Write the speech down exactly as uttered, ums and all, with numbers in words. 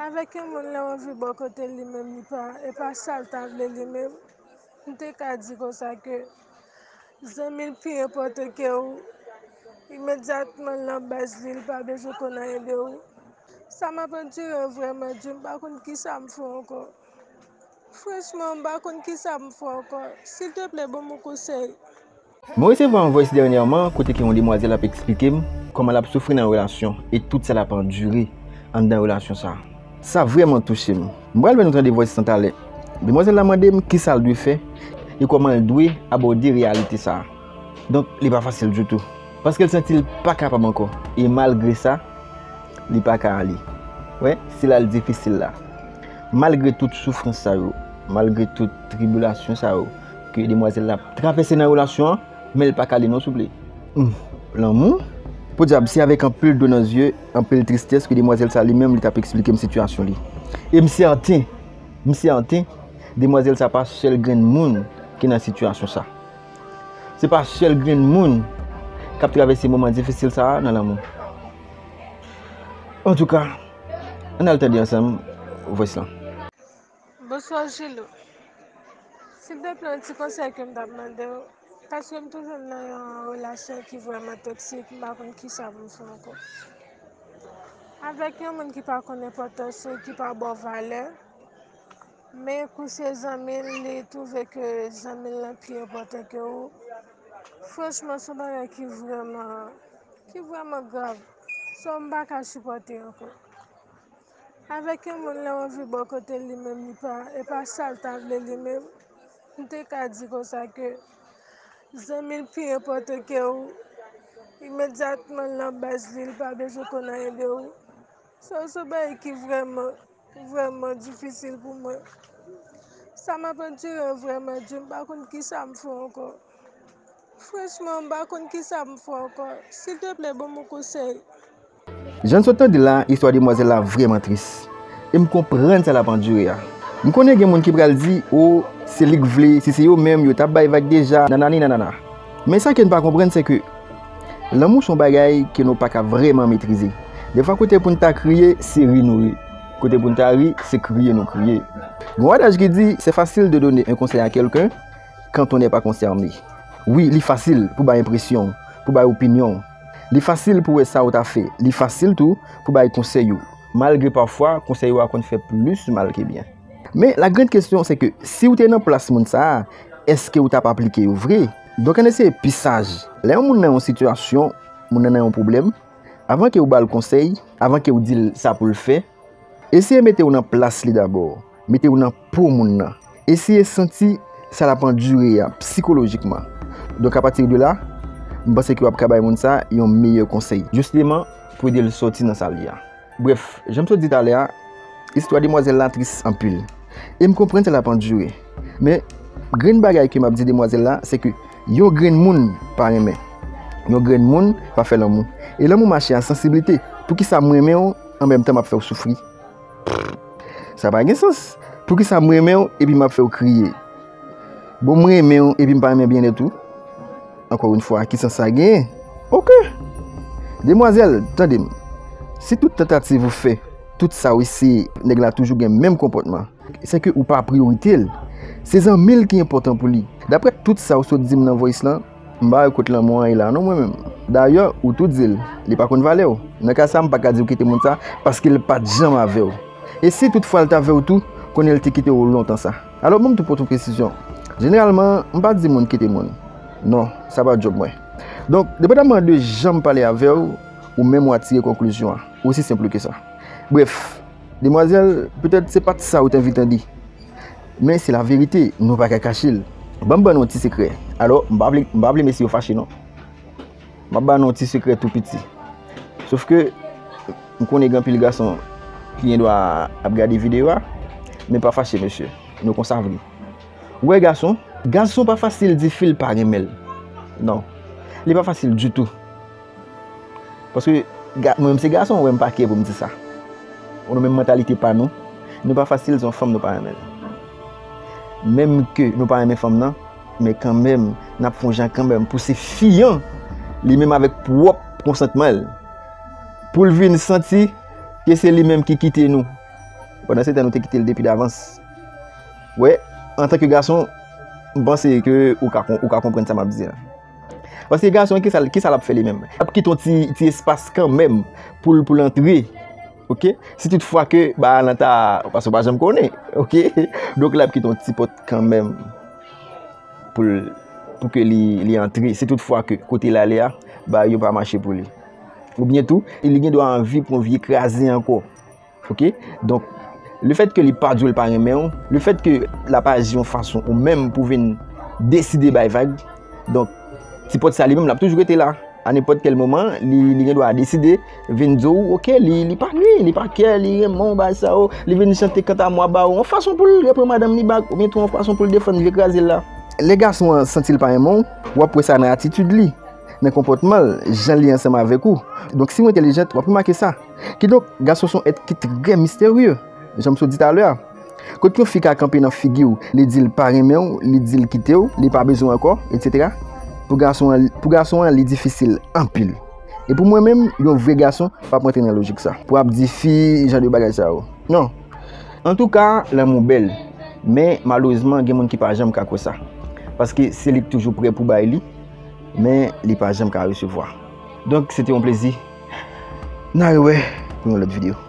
Avèk yon moun lè w anvi bò kote li menm li pa, e pa sa l ta vle li menm. M te ka di konsa ke zanmi l pi enpòtan ke ou. Imedyatman l nan baz li, li pa bezwen konn anyen de ou. Sa m ap andire vrèman di, m pa konn kisa m fè ankò. Franchman, m pa konn kisa m fè ankò. Silteplè, ban m yon konsèy. Mwen resevwa yon voice dènyèman kote ke yon demwazèl ap eksplike m kòman l ap soufri nan relasyon e tout sa l ap andire anndan relasyon sa a. Sa vrèman touche m. M pral fè nou tande voice lan talè. Demwazèl la mande m kisa l dwe fè e kòman l dwe abòde reyalite sa a. Donk, li pa fasil ditou. Paske l santi l pa kapab ankò. E malgre sa, li pa ka ale. Wè, se la l difisil la. Malgre tout soufrans sa yo, malgre tout tribilasyon sa yo ke demwazèl la ap travèse nan relasyon an, men l pa ka ale non, souple. Hmm, lanmou? Podyab, se avèk anpil dlo nan zye, anpil tristès ke demwazèl sa li menm li t ap eksplike m sitiyasyon li. E m sèten, m sèten, demwazèl sa pa sèl grenn moun ki nan sitiyasyon sa. Se pa sèl grenn moun k ap travèse moman difisil sa a nan lanmou. Antouka, ann al tande ansanm voice lan. Bonswa, Jilou. Silteplè, yon ti konsèy ke m t ap mande w, paske m toujou nan yon relasyon ki vrèman toksik, m pa konn kisa pou m fè ankò. Avèk yon moun ki pa konn enpòtans ou, ki pa ba w valè, men kou se zanmi l, li twouve ke zanmi l lan pi enpòtan ke ou. Franchman, se yon bagay ki vrèman, ki vrèman grav. Sa m pa ka sipòte ankò. Avèk yon moun lè w anvi bò kote li menm li pa, e pa sa l ta vle li menm. M te ka di konsa ke zanmi l pi enpòtan ke ou. Imedyatman l nan baz li, li pa bezwen konn anyen de ou. Sa se yon bagay ki vrèman, vrèman difisil pou mwen. Sa m ap andire vrèman di, m pa konn kisa m fè ankò. Franchman, m pa konn kisa m fè ankò. Silteplè, ban m yon konsèy. Jan n sot tande la, istwa demwazèl la vrèman tris. E m konprann sa l ap andire a. M konnen gen moun ki pral di, o, se li k vle, si se yo menm, yo t ap bay vag deja, nanani nanana. Men sa ke n pa konprann, se ke lanmou se yon bagay ke nou pa ka vrèman metrize. Defwa, kote pou n ta kriye, se ri nou ri. Kote pou n ta ri, se kriye nou kriye. Gen yon adaj ki di, c'est facile de donner un conseil à quelqu'un quand on n'est pas concerné. Wi, li fasil pou bay enpresyon w, pou bay opinyon w. Li fasil pou wè sa w ta fè. Li fasil tou pou bay konsèy ou. Malgre pafwa, konsèy ou a konn fè plis mal ke byen. Men, la grande question, se ke si w te nan plas moun sa a, èske w t ap aplike yo vre? Donk, ann eseye pi saj. Lè yon moun nan yon sitiyasyon, moun nan nan yon pwoblèm, avan ke w ba l konsèy, avan ke w di l sa pou l fè, eseye mete w nan plas li dabò. Mete w nan po moun nan. Eseye santi sa l ap andire a sikolojikman. Donk, apati de la, m panse ke w ap ka bay moun sa yon meyè konsèy, jisteman, pou ede l sòti nan sa l ye a. Brèf, jan m sot di talè a, istwa demwazèl la tris anpil. E m konprann sa l ap andire. Men, grenn bagay ke m ap di demwazèl la, se ke yon grenn moun pa renmen. Yon grenn moun pa fè lanmou. E lanmou mache a sansiblite. Poukisa m renmen w, an menm tan m ap fè w soufri? Sa pa gen sans. Poukisa m renmen w epi m ap fè w kriye? Bon, m renmen w epi m pa renmen byennèt ou? Ankò yon fwa, ki sans sa genyen? Oke. Demwazèl, tande m. Si tout tantativ ou fè, tout sa w eseye, nèg la toujou gen menm konpòtman, se ke ou pa priyorite l. Se zanmi l ki enpòtan pou li. Daprè tout sa w sot di m nan voice lan, m pa wè kot lanmou an ye la non, mwen menm. Dayè, ou tou di l, li pa konn valè w. Nan ka sa, m pa ka di w kite moun sa, paske l pa t janm avè w. E si tout fwa l t avè w tou, konnen l te kite w lontan sa. Alò, ban m tou pote yon presizyon. Jeneralman, m pa di moun kite moun. Non, sa pa djòb mwen. Donk, depandaman de jan m pale avè w, ou menm w a tire konklizyon an. Osi senp ke sa. Brèf, demwazèl, petèt se pa t sa ou te anvi tande. Men se laverite, nou pa ka kache l. Ban m ban nou yon ti sekrè. Alò, m pa vle, m pa vle mesye yo fache non. M ap ba nou yon ti sekrè tou piti. Sof ke, m konnen gen anpil gason ki gen dwa ap gade videyo a, men pa fache mesye. Nou konsa vre. Ou wè gason? Gason pa fasil di fi l pa renmen l. Non. Li pa fasil ditou. Paske, ga-, mwen menm se gason, ou wè m pa kè pou m di sa. Nou menm mantalite pa nou, nou pa fasil di yon fanm nou pa renmen l. Menm ke nou pa renmen fanm nan, men kanmenm, n ap fè yon jan kanmenm pou se fi an, li menm avèk pwòp konsantman l, pou l vin santi ke se li menm ki kite nou. Pandan se tan, nou te kite l depi davans. Wè, antanke gason, m panse ke ou ka, ou ka konprann sa m ap di la. Paske gason, kisa, kisa l ap fè li menm? L ap kite yon ti, ti espas kanmenm pou l, pou l antre. Oke? Si tout fwa ke bagay lan ta, paske w pa janm konnen. Oke? Donk, l ap kite yon ti pòt kanmenm pou l, pou ke li, li antre. Si tout fwa ke kote l ale a, bagay yo pa mache pou li. Oubyen tou, li gen dwa anvi pran vye kraze ankò. Oke? Donk, lefèt ke li pa di w l pa renmen w, lefèt ke l ap aji yon fason ou menm pou vin deside bay vag, donk, ti pòt sa li menm, l ap toujou rete la. A nenpòt kèl moman, li, li gen dwa deside vin di w, oke, li, li pa nwi, li pa kè, li renmen w, bagay sa yo, li vin chante kanta mwa ba ou, yon fason pou l reprann madanm li back, oubyen tou yon fason pou l defann vye kraze l la. Lè gason an santi l pa renmen w, w ap wè sa nan atitid li, nan konpòtman l, jan l ye ansanm avèk ou. Donk, si w entèlijant, w ap remake sa. Kidonk, gason se yon èt ki trè misterye, jan m sot di talè a. Kot yon fi ka kanpe nan figi w, li di l pa renmen w, li di l kite w, li pa bezwen w ankò, etsetera. Pou gason an, pou gason an, li difisil anpil. E pou mwen menm, yon vrè gason p ap rantre nan lojik sa. Pou ap di fi, jan de bagay sa yo. Non. Antouka, lanmou bèl. Men, malerezman, gen moun ki pa janm ka kwè sa. Paske se li k toujou prè pou bay li, men li pa janm ka resevwa. Donk, se te yon plezi. N a rewè pou yon lòt videyo.